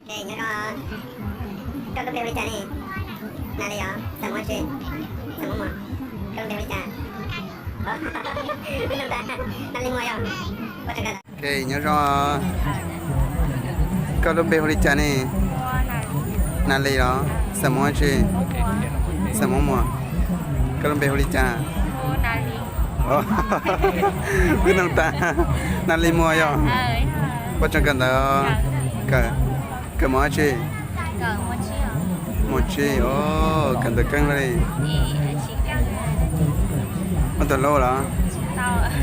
Nyob zoo, koj lub npe hu li cas ne? Nas Lis os, xeem Muas tsi? Xeem Muas Muas. Koj lub npe hu li cas? Nas Lis Muas yog. Ok, nyob zoo, koj lub npe hu li cas ne? Nas Lis los? Xeem Muas tsi? Xeem Muas Muas. Koj lub npe hu li cas? Wb noog tas, Nas Lis Muas yog. Ua tsaug kawm ntawv, kawm mos dab tsi? Mos tsib, kawm ntawv keeb li. Muaj tus hlub los?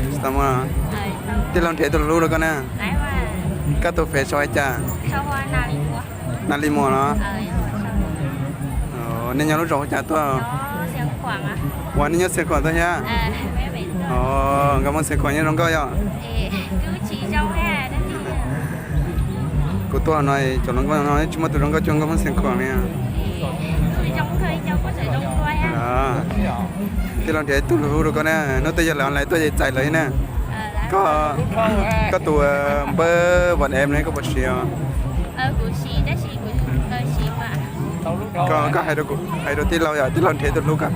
Tsis tau muaj. Tij laug nrhiav tus hlub rau koj na. Koj tus fev sau hais cas? Nas Lis Muas los? Nej nyob lub zos hu cas tuaj? Ua nej nyob Xeev Khuam tuaj thiab? Nkauj Hmoob Xeev Khuam nyob zoo nkauj yom? Kuv tuaj no cov hluas nkauj no tsis muaj tus zoo nkauj cuag nkauj Hmoob Xeev Khuam li. Tij laug nrhiav tus hlub rau koj na, hnub twg yog lawv online tuaj ces txais lawv na. Koj, koj tus npawb WhatsApp ne koj puas siv os? Koj, koj hais rau kuv, hais rau tij laug yom, tij laug nrhiav tus hlub koj.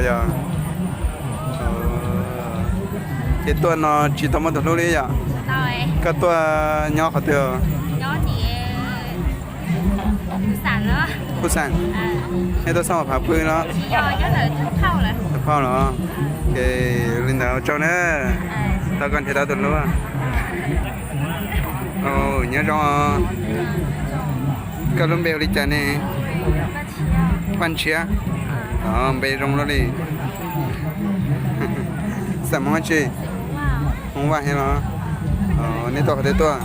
Yog, ces tuaj no tsis tau muaj tus hlub li yom? Koj tuaj nyob qhov twg? Phuj Xam. Nej tuaj xab mos phav pw los? Tus phauj los? Ces li ntawd ua tsaug na, thov koj nrhiav tau tus hlub. Nyob zoo, koj lub npe hu li cas ne? Paj Ntshiab. Npe zoo luaj li. Xeem Hmoob tsi? Hmoob Vaj thiab los? Nej tuaj qhov twg tuaj?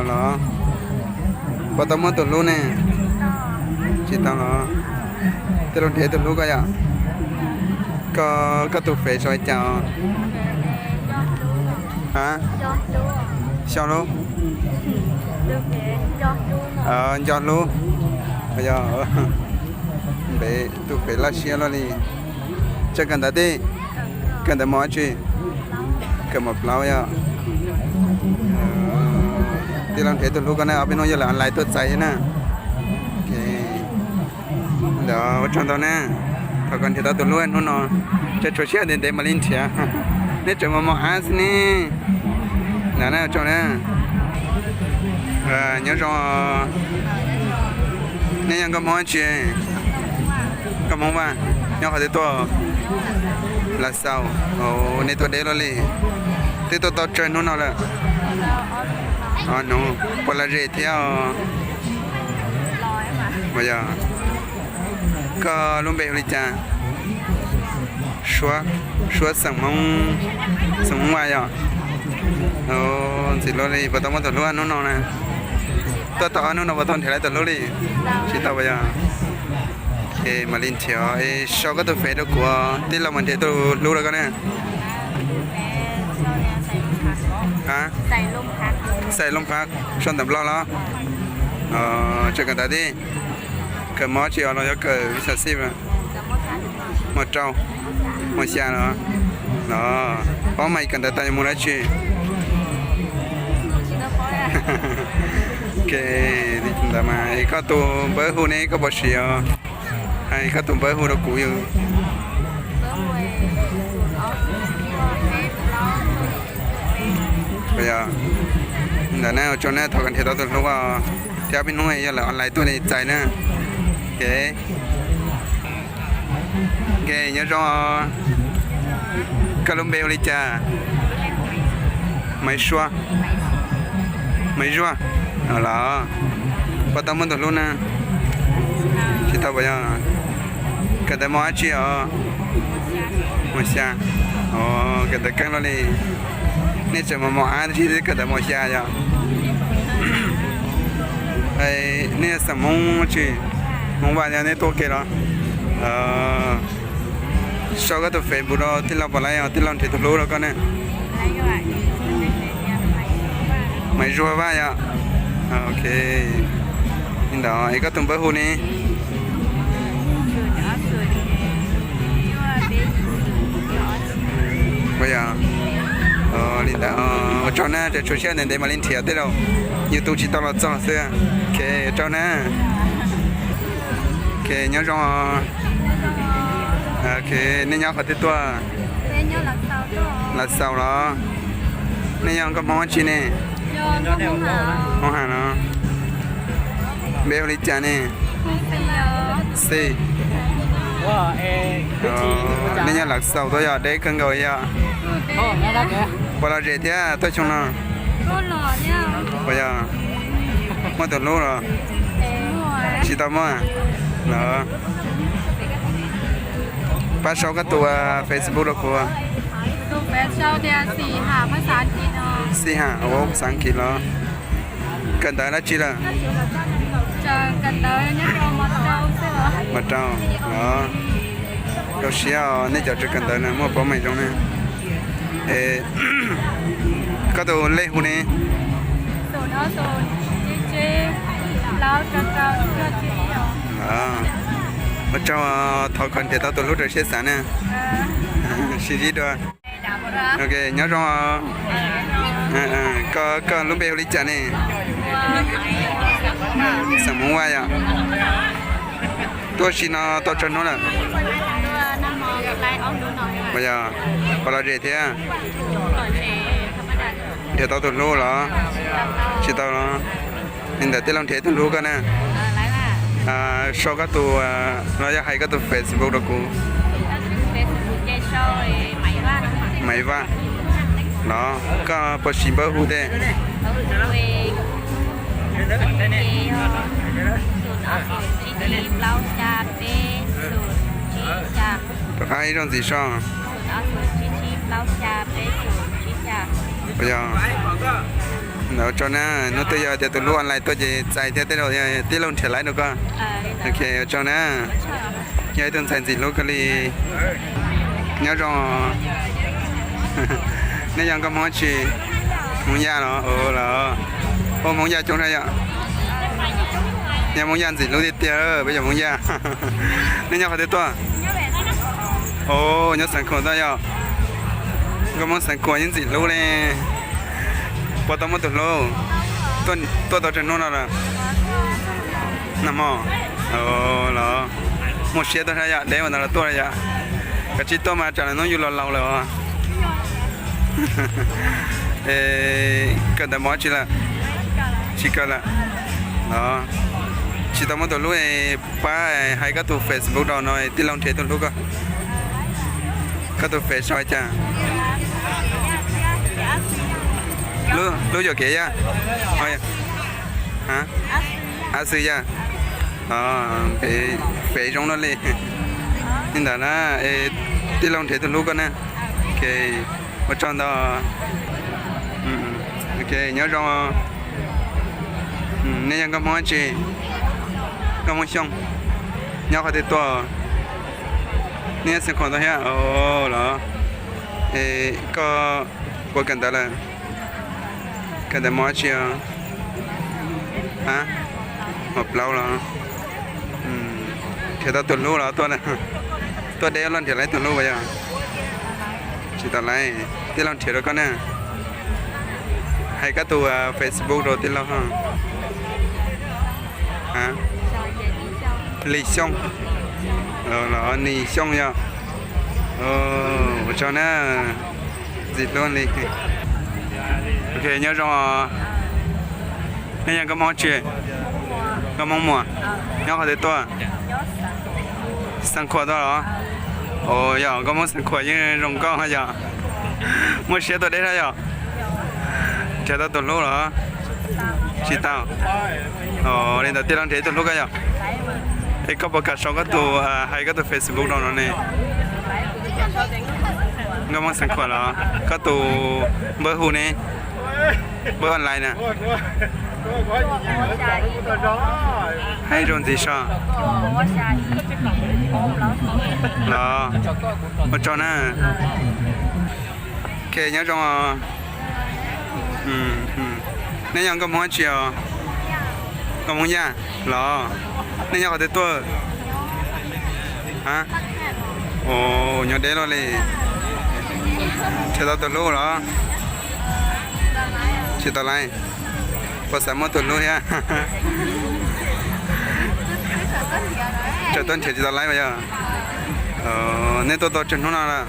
Los, puas tau muaj tus hlub ne? Tsis tau los? Tij laug nrhiav tus hlub koj yom? Koj, koj tus fev sau li cas os? Xyo Hlub? Nco Hlub. Yog, npe tus fev loj siab luaj li. Tseem kawm ntawv tij? Kawm ntawv mos dab tsi? Kawm mos plaub yog. Tij laug nrhiav tus hlub koj na, ob peb hnub yog lawv online tuaj txais na. Ntawd ua tsaug ntau na, thov koj nrhiav tau tus hlub hnub no, tseem tshuav siab ntev ntev mam li nrhiav. Nej tseem mos mos av xwb ne. Ntawd na, ua tsaug na. Nyob zoo, nej yog nkauj Hmoob dab tsi? Nkauj Hmoob Vaj. Nyob qhov twg tuaj? Lav Xaus. Nej tuaj deb luaj li, twb tuaj tau tsawg hnub no lawm? Hnub puas lom zem thiab os? Yog, koj lub npe hu li cas? Suav. Suav xeem Hmoob, xeem Hmoob Vaj yog. Ntxim luaj li, puas tau muaj tus hlub hnub no na? Tuaj tau ob hnub no puas tau nrhiav tau tus hlub li? Tsis tau puas yog? Ces mam li nrhiav, sau koj tus fev rau kuv, tij laug mam nrhiav tus hlub rau koj na. Xais Looj Phav, sau ntawv Nplog los? Tseem kawm ntawv tij? Kawm mos dab tsi os, los yog kawm xav xij? Mos rau, mos xya los? Los, paub mas kawm ntawv tas yuav mus dab tsi? Ntawd mas, es koj tus npawb hu ne koj puas siv os? Hais koj tus npawb hu rau kuv yom. Ntawm na, ua tsaug na, thov koj nrhiav tau tus hlub, thiab peb hnub yog lawv online tuaj li txais na. Ok, nyob zoo. Koj lub npe hu li cas? Maiv Zuag. Maiv Zuag los? Puas tau muaj tus hlub na? Tsis tau puas yog? Kawm ntawv mos dab tsi os? Mos xya. Kawm ntawv keej luaj li. Nej tseem mos mos av tab sis kawm ntawv mos xya yog? Nej yog xeem Hmoob tsi? Hmoob Vaj, nej tuaj ua ke los? Sau koj tus Facebook rau tij laug pom lawm, tij laug nrhiav tus hlub rau koj ne. Maiv Zuag Vaj yom? Ok. Li ntawd es koj tus npawb hu ne? Na, tshuav siab ntev ntev mam li nrhiav tej zaum YouTube tsis tau los txog xwb. Ok, ua tsaug na. Ok, nyob zoo. Ok, nej nyob qhov twg tuaj? Lav Xaus los? Nej yog nkauj Hmoob dab tsi ne? Hmoob Ham los? Npe hu li cas ne? Xi. Nej nyob Lav Xaus tuaj yog deb kawg nkaus yog? Puas lom zem thiab tuaj xyoo no? Puas yog muaj tus hlub los? Tsis tau muaj los? Pab sau koj tus Facebook rau kuv. Xi Ham, ua xav Askiv los? Kawm ntawv dab tsi lawm? Mos rau los? Zoo siab os, nej cov tseem kawm ntawv na muaj paub meej zoo na. Koj tus lej hu ne? Ua tsaug, thov kom nrhiav tau tus hlub raws siab xav na. Sib ntsib dua. Ok, nyob zoo. Koj, koj lub npe hu li cas ne? Xeem Hmoob Vaj yom. Tuaj ua si no tau tsawg hnub lawm? Yog, puas lom zem thiab? Nrhiav tau tus hlub los? Tsis tau los? Li ntawd tij laug nrhiav tus hlub koj na. Sau koj tus, los yog hais koj tus Facebook rau kuv. Maiv Vaj los? Koj puas siv npawb hu tej? Rov qab ib zaug ntxiv so. Ntawd ua tsaug na, hnub twg yog tias tus hlub online tuaj ces txais thiab tej zaum tij laug nrhiav laiv rau koj. Ok, ua tsaug na. Yog ib tug ntxhais ntxim hlub kawg li. Nyob zoo. Nej yog nkauj Hmoob tsi? Hmoob Yaj los? Ua Hmoob Yaj coob na yom. Yog Hmoob Yaj ntxim hlub tiag tiag, peb yog Hmoob Yaj. Nej nyob qhov twg tuaj? Nyob Xeev Khuam tuaj yom. Nkauj Hmoob Xeev Khuam yeej ntxim hlub li. Puas tau muaj tus hlub? Tuaj tau tsawg hnub no lawm? Nag hmo los? Muaj siab tuaj thiab yom, deb ua ntawd los tuaj yom. Kav tsij tuaj mas tsam lwm hnub yus los laus lawm os. Kawm ntawv mov tsi lawm? Tsis kawm lawm. Tsis tau muaj tus hlub, pab hais koj tus Facebook rau no tij laug nrhiav tus hlub koj. Koj tus Face sau cas? Lub yuam kev yaj? Av xwb yaj. Fev zoo no li. Li ntawd na, tij laug nrhiav tus hlub koj na. Ua tsaug ntau. Ok, nyob zoo. Nej yog nkauj Hmoob tsi? Nkauj Hmoob Xyooj. Nyob qhov twg tuaj? Nej nyob Xeev Khuam tuaj thiab los? Koj puas kawm ntawv lawm? Kawm ntawv mov tsi os? Mos plaub los? Nrhiav tau tus hlub los tuaj, tuaj deb los nrhiav laiv tus hlub puas yog? Tsis tau laiv, tij laug nrhiav rau koj na. Hais koj tus Facebook rau tij laug. Lis Xyooj los? Lis Xyooj yog. Ua tsaug na, ntxim hlub li. Ok, nyob zoo. Nej yog nkauj Hmoob tsi? Nkauj Hmoob Muas. Nyob qhov twg tuaj? Xeev Khuam tuaj los? Yog nkauj Hmoob Xeev Khuam yeej zoo nkauj yog. Muaj siab tuaj deb thiab yog? Nrhiav tau tus hlub los? Tsis tau. Li ntawd tij laug nrhiav ib tug hlub koj yog? Es koj puas kam sau koj tus, hais koj tus Facebook rau no ne? Nkauj Hmoob Xeev Khuam los? Koj tus npawb hu ne? Npawb online na. Hais zoo ntxiv so. Los, ua tsaug na. Ok, nyob zoo os. Nej yog nkauj Hmoob tsi os? Nkauj Hmoob Yaj los? Nej nyob qhov twg tuaj? Nyob deb luaj li. Nrhiav tau tus hlub los? Tsis tau laib, puas xav muaj tus hlub thiab? Tseem tuaj nrhiav tsis tau laib mas yog. Nej tuaj tau tsawg hnub no lawm?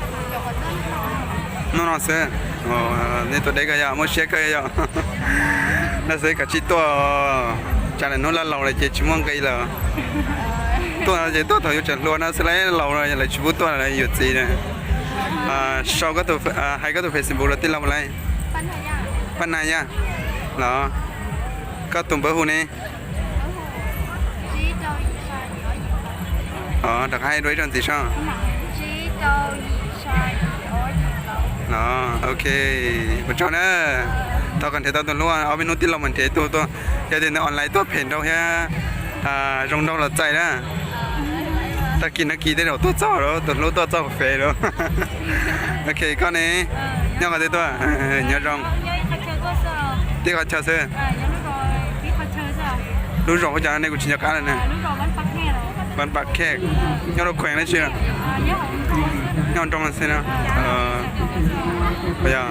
Hnub no xwb. Nej tuaj deb kawg yog, muaj siab kawg yog. No xwb kav tsij tuaj, tsam lwm hnub laj laus lawm ces tsis muaj nqi lawm. Tuaj ces tuaj thaum yuav tseem hluas no xwb, lawv laus lawm lawv tsis pub tuaj lawm, yuav txiv na. Sau, hais koj tus Facebook los tij laug mus laij. Paj Naj Yaj los? Koj tus npawb hu ne? Rov qab hais dua ib zaug ntxiv soj. Los, ok, ua tsaug na. Thov kom nrhiav tau tus hlub, ob peb hnub tij laug mam nrhiav tus tuaj. Yog tias nws online tuaj phem nraug thiab zoo nraug los txais na. Tag kis no kis tej zaum tuaj txog lawm, tus hlub tuaj txog fev lawm. Ok, koj ne, nyob qhov twg tuaj? Nyob zoo. Tib qhov chaw xwb. Lub zos hu cas ne, kuv tsis nco qab lawm na. Npab Khej, nyob rau kheev dab tsi? Nyob nroog xwb no. Yog,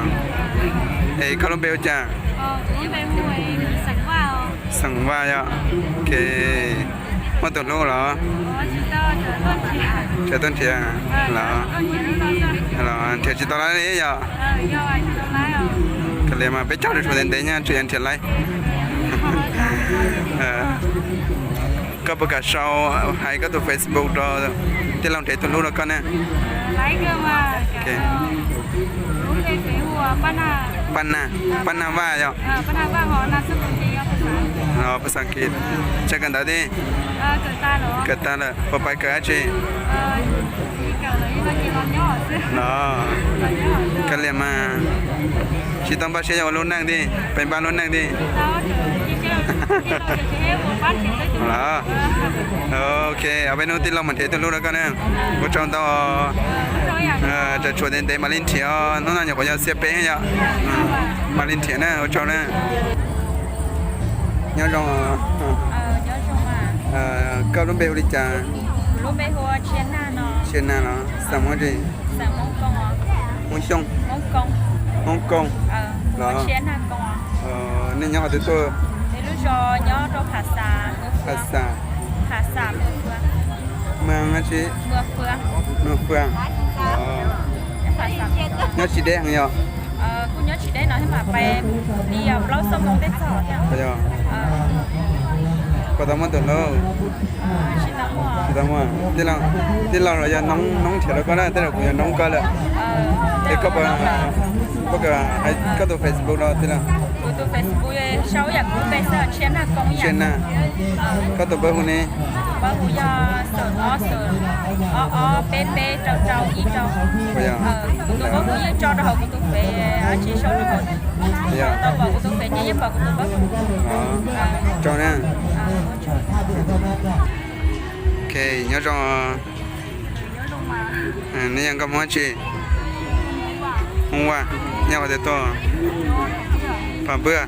es koj lub npe hu cas? Xeem Vaj yog. Ok, muaj tus hlub los? Tseem tuaj nrhiav los? Nrhiav tsis tau laib li yog? Kav liam mas peb caug rau tshuav ntev ntev nyob tseem yuav nrhiav laib. Koj puas kam sau hais koj tus Facebook rau tij laug nrhiav tus hlub rau koj na? Paj Naj, Paj Naj Vaj yog? Paj Xas Kis, tshaj kawm ntawv tib? Kawm tag lawm, puas pais kawm dab tsi? Los, kav liam mas, tsis tau npaj siab yuav ua lub neej tib, peb npaj lub neej tib. Los, ok, ob peb hnub tij laug mam nrhiav tus hlub rau koj na. Ua tsaug ntau. Tseem tshuav ntev ntev mam li nrhiav, hnub no nyuam qhuav yog xiab peb yog. Mam li nrhiav na, ua tsaug na. Nyob zoo. Koj lub npe hu li cas? Tsia Nag los? Xeem Hmoob tsi? Hmoob Xyooj? Hmoob Kooj los? Nej nyob qhov twg tuaj? Phas Xas. Maj dab tsi? Maj Fwj. Nyob tsis deb heev yog? Puas tau muaj tus hlub? Tsis tau muaj. Tij laug los yog noob nrhiav rau koj na, tej zaum kuv yog noob koj lawm. Es koj puas, koj tus Facebook los tij laug? Tsia Nag. Koj tus npawb hu ne? Tsaug na. Ok, nyob zoo. Nej yog nkauj Hmoob dab tsi? Hmoob Vaj. Nyob qhov twg tuaj? Pha Npwj.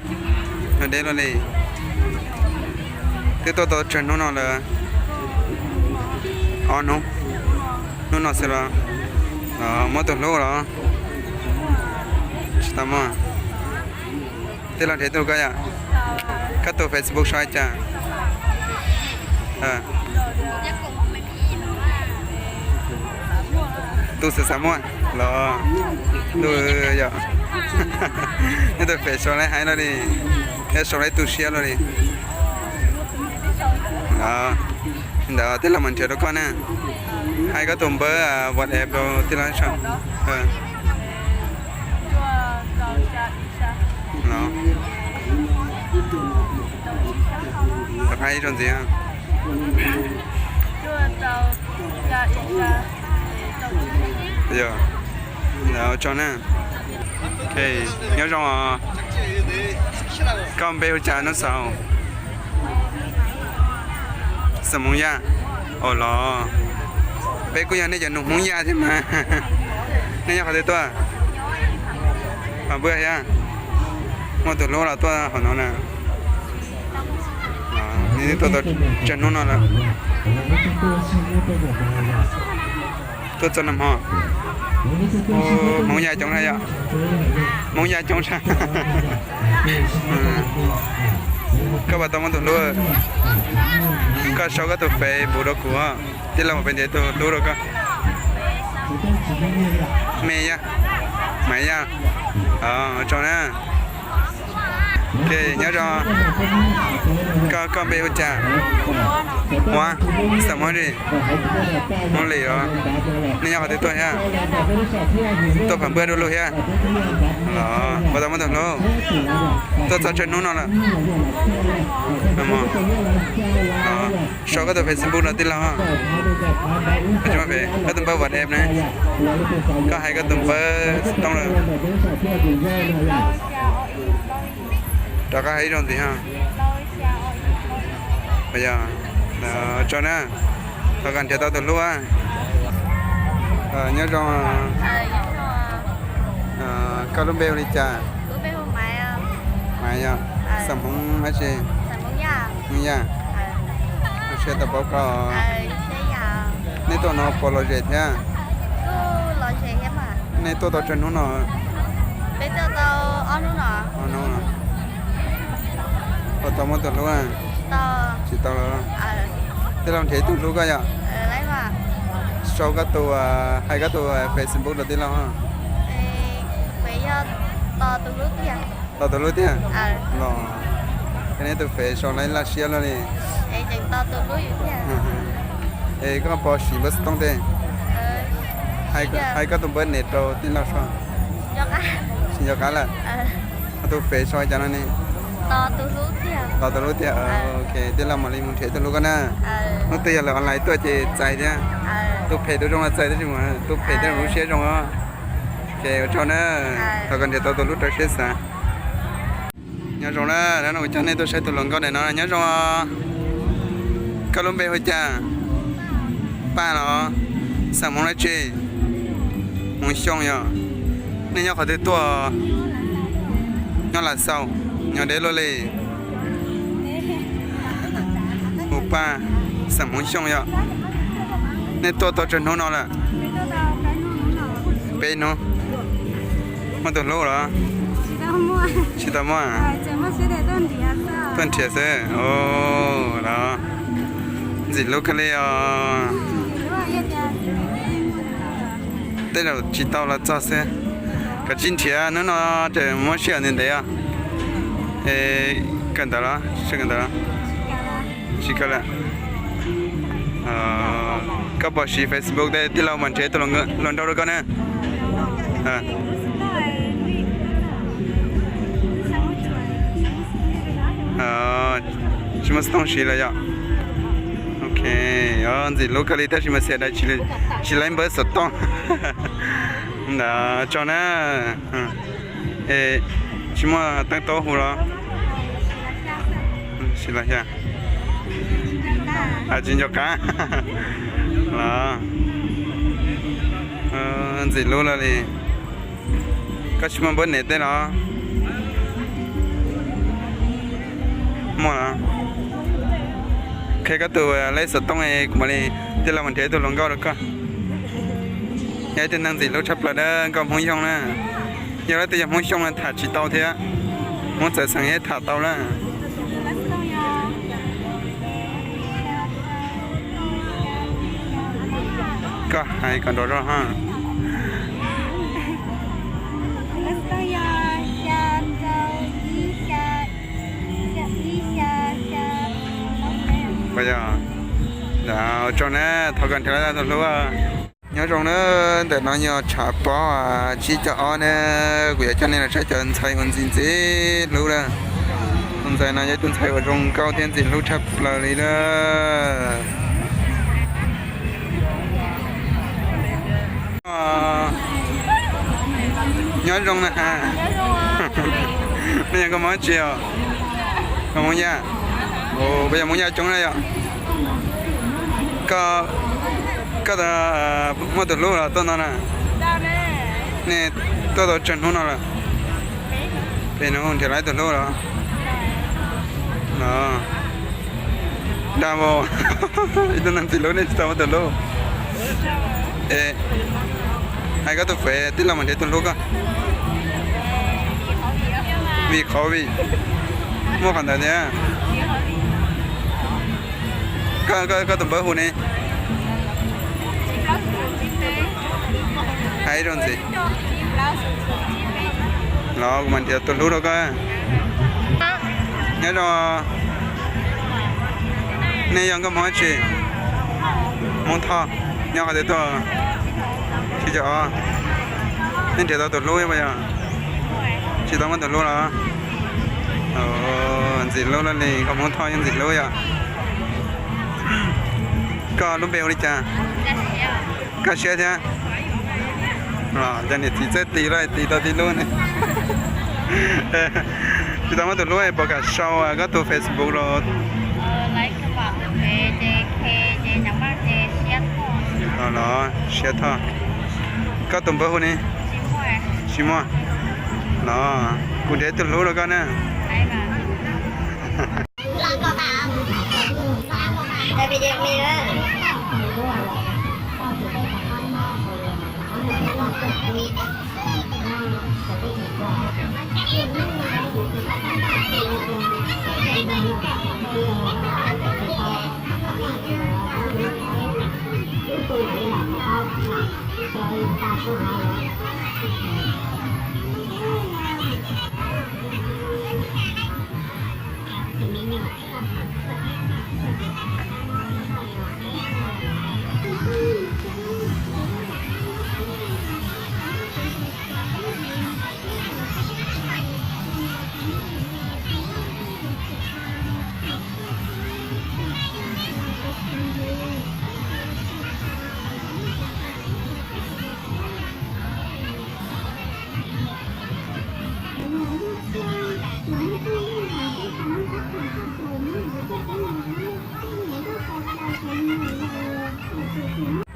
Yog deb luaj li. Twb tuaj tau tsawg hnub no lawm? Ob hnub. Hnub no xwb los? Muaj tus hlub los? Tsis tau muaj. Tij laug nrhiav tus koj yom? Koj tus Facebook sau li cas? Tus Xav Xav Muaj los? Tus yog, nej tus Facebook sau laib haib luaj li, thiab sau laib tu siab luaj li. Ntawd tij laug mam nrhiav rau koj na. Hais koj tus npawb WhatsApp rau tij laug. Rov qab ib zaug ntxiv. Yog, ntawd ua tsaug na. Ok, nyob zoo os. Koj npe hu cas nub xaus? Xeem Hmoob Yaj. Os los, peb kuj yog nej cov nus Hmoob Yaj thiab mas. Nej nyob qhov twg tuaj? Pha Npwj thiab. Muaj tus hlub los tuaj hauv no na. Nej twb tuaj tau tsawg hnub no lawm? Tuaj txog nag hmo. Hmoob Yaj coob tshaj yom. Hmoob Yaj coob tshaj. Koj puas tau muaj tus hlub? Koj sau koj tus Facebook rau kuv, tij laug mam nrhiav tus hlub rau koj. Me Yaj, Maiv Yaj. Tsaug na. Ok, nyob zoo. Koj, koj npe hu cas? Huab, xeem Hmoob tsi? Hmoob Lis os. Nej nyob qhov twg tuaj thiab? Tuaj Pham Npuaj Dua Lug thiab? Los puas tau muaj tus hlub? Tuaj txog tsawg hnub no lawm? Sau koj tus Facebook rau tij laug. Koj tus npawb WhatsApp na. Koj hais koj tus npawb xov tooj lawm. Rov qab hais ib zaug ntxiv. Yog, tsaug na. Thov kom nrhiav tau tus hlub. Nyob zoo. Koj lub npe hu li cas? Maiv yog. Xeem Hmoob dab tsi? Hmoob Yaj. Siab tau paub koj. Nej tuaj no puas lom zem thiab? Nej tuaj tau tsawg hnub no? Ob hnub. Puas tau muaj tus hlub? Tsis tau los? Tij laug nrhiav ib tug hlub koj yom. Sau koj tus, hais koj tus Facebook rau tij laug. Tos tus hlub tiag. Los, nej tus Face sau laj laj siab luaj li. Es koj puas siv npawb xov tooj tej? Hais koj tus npawb niam rau tij laug sau. Tsis nco qab lawm. Tus Face sau cas no ne? Tos tus hlub tiag. Ok, tij laug mam li mus nrhiav tus hlub koj na. Hnub twg yog lawv online tuaj ces txais thiab. Tus phem tus zoo los txais tab sis mas tus phem tej zaum lub siab zoo os. Ok, ua tsaug na. Thov koj nrhiav tau tus hlub raws siab xav. Nyob zoo na, lawv no kuv coj nej tuaj saib tus hluas nkauj ntawm no, nyob zoo. Koj lub npe hu cas? Paj los? Xeem Hmoob dab tsi? Hmoob Xyooj yog. Nej nyob qhov twg tuaj? Nyob Las Xaus, nyob deb luaj li. Hu Paj, xeem Hmoob Xyooj yog. Nej tuaj tau tsawg hnub no lawm? Peb hnub. Muaj tus hlub los? Tsis tau muaj. Tuaj nrhiav xwb. Los, ntxim hlub kawg li os. Tej zaum tsis tau los txog xwb. Kav tsij nrhiav, hnub no tseem muab sij hawm ntev ntev os. Es kawm ntawv los? Kawm ntawv los? Tsis kawm lawm. Koj puas siv Facebook tej, tij laug mam nrhiav tus hluas nraug rau koj na. Tsis muaj xov tooj siv lawm yom? Ok, ntxim hlub kawg li tab sis mas xiam dais tsis laib npawb xov tooj. Ntawd tsaug na. Es tsis muaj teeb taub hu los? Tsis los xyov. Tsis nco qab los? Ntxim hlub lawm li. Koj tsis muaj npawb niam tej los? Muaj los? Qhia koj tus lej xov tooj es kuv mam li, tij laug mam nrhiav ib tug hluas nkauj rau koj. Yog ib tug neeg ntxim hlub tshaj plaws dab nkauj Hmoob Xyooj na. Yog leej twg yog Hmoob Xyooj no tham tsis tau thiab. Hmoob txawv xeem yeej tham tau lawm. Koj hais kom nrov zog ha. Ua tsaug na, thov kom nrhiav tau tus hlub. Nyob zoo na, ntawm no yog tshav pob tsib caug ob na, kuv yuav coj nej los saib cov ntxhais uas ntxim ntxim hlub lawm. Tus ntxhais no yog ib tug ntxhais uas zoo nkauj thiab ntxim hlub tshaj plaws li lawm. Nyob zoo na. Nej yog nkauj Hmoob dab tsi os? Nkauj Hmoob Yaj. Peb yog Hmoob Yaj coob na yom. Koj, koj muaj tus hlub los tuaj no na? Nej tuaj tau tsawg hnub no lawm? Peb hnub. Nrhiav tau tus hlub los? Dag vau. Ib tug neeg ntxim hlub nej tsis tau muaj tus hlub. Es Hais koj tus fev, tij laug mam nrhiav tus hlub koj. Vim qhov vim, muaj qhov ntawd thiab. Koj, koj tus npawb hu ne? Hais ib zaug ntxiv. Los kuv mam nrhiav tus hlub rau koj. Nyob zoo. Nej yog nkauj Hmoob dab tsi? Hmoob Thoj. Nyob qhov twg tuaj? Tsib caug ob. Nej nrhiav tau tus hlub puas yog? Tsis tau muaj tus hlub los? Ntxim hlub li, nkauj Hmoob Thoj yeej ntxim hlub yom. Koj lub npe hu li cas? Kaj Siab thiab. Cov niam txiv txawj tis lawm, tis tau tib lub ne. Tsis tau muaj tus hlub puas kam sau koj tus Facebook los? Los Siab Thoj. Koj tus npawb hu ne? Tsis muaj. Los kuv nrhiav tus hlub rau koj na.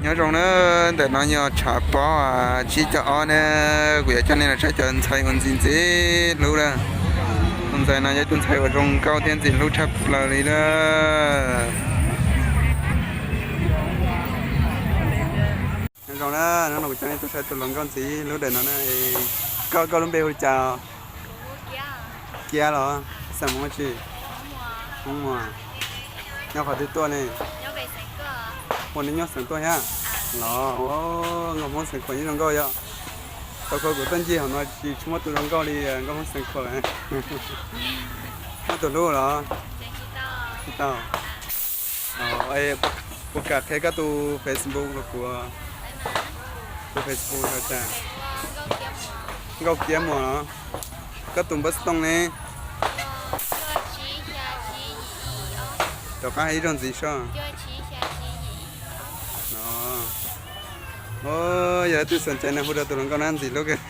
Nyob zoo na, ntawm no yog tshav pob tsib caug ob na, kuv yuav coj nej los saib cov ntxhais uas ntxim ntxim hlub lawm. Tus ntxhais no yog ib tug ntxhais uas zoo nkauj thiab ntxim hlub tshaj plaws li lawm. Nyob zoo na, hnub no kuv coj nej tuaj saib tus hluas nkauj ntxim hlub ntawm no na. Koj, koj lub npe hu li cas? Kiab los? Xeem Hmoob tsi? Hmoob Muas. Nyob qhov twg tuaj ne? Ua nej nyob Xeem Tuaj thiab los? Nkauj Hmoob Xeem Khuam yeej zoo nkauj yom. Tau khuv kuv tuaj ncig hauv no tsis tshua muaj tus zoo nkauj li nkauj Hmoob Xeem Khuam. Muaj tus hlub los? Tsis tau. Puas kam qhia koj tus Facebook rau kuv? Tus Facebook yog cas? Nkauj Kiab Muas los? Koj tus npawb xov tooj ne? Rov qab hais ib zaug ntxiv soj. Yog leej twg xom cai no hu rau tus hluas nkauj na, ntxim hlub kawg.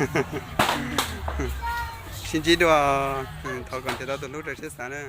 Sib ntsib dua, thov kom nrhiav tau tus hlub raws siab xav na.